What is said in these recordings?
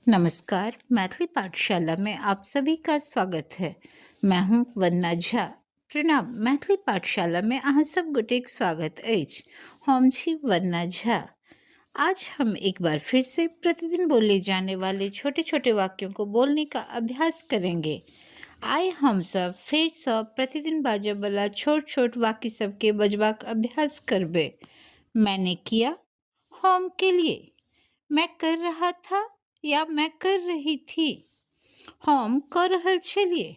नमस्कार, मैथिली पाठशाला में आप सभी का स्वागत है। मैं हूं वंदना झा। प्रणाम, मैथिली पाठशाला में अहाँ सब गोटेक स्वागत अछि। हम छी वंदना झा। आज हम एक बार फिर से प्रतिदिन बोले जाने वाले छोटे छोटे वाक्यों को बोलने का अभ्यास करेंगे। आइ हमसब फेरसँ प्रतिदिन बाजयवला छोट छोट वाक्य सबके बजबाक अभ्यास करबै। मैंने किया, हम के लिए। मैं कर रहा था या मैं कर रही थी। हम कऽ रहल छलियै।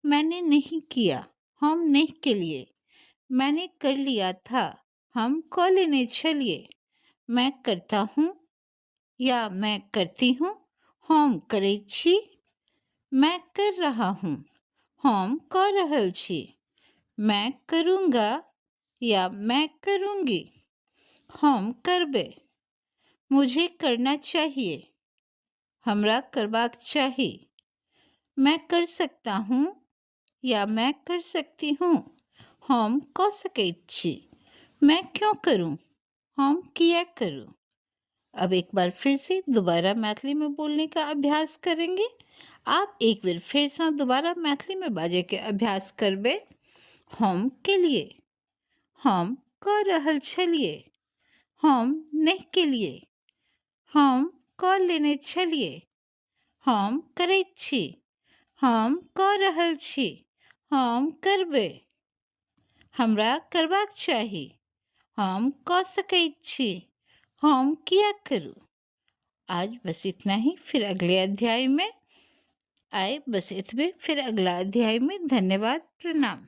मैंने नहीं किया, हम नहि केलियै। मैंने कर लिया था, हम कऽ लेने छलियै। मैं करता हूँ या मैं करती हूँ, हम करैत छी। मैं कर रहा हूँ, हम कऽ रहल छी। मैं करूँगा या मैं करूँगी, हम करबै। मुझे करना चाहिए, हमरा करबाक चाही। मैं कर सकता हूँ या मैं कर सकती हूँ, हम कऽ सकैत छी। मैं क्यों करूँ, हम किया करूँ। अब एक बार फिर से दोबारा मैथिली में बोलने का अभ्यास करेंगे। आब एक बेर फेरसँ दोबारा मैथिलीमे बाजयके अभ्यास करबै। हम केलियै, हम कऽ रहल छलियै, हम नहि केलियै, हम कऽ लेने छलियै, हम करैत छी, हम कऽ रहल छी, हम करबै, हमरा करबाक चाही, हम कऽ सकैत छी, हम किया करूँ। आज बस इतना ही, फिर अगले अध्याय में आए। बस इतबे, फिर अगला अध्याय में। धन्यवाद, प्रणाम।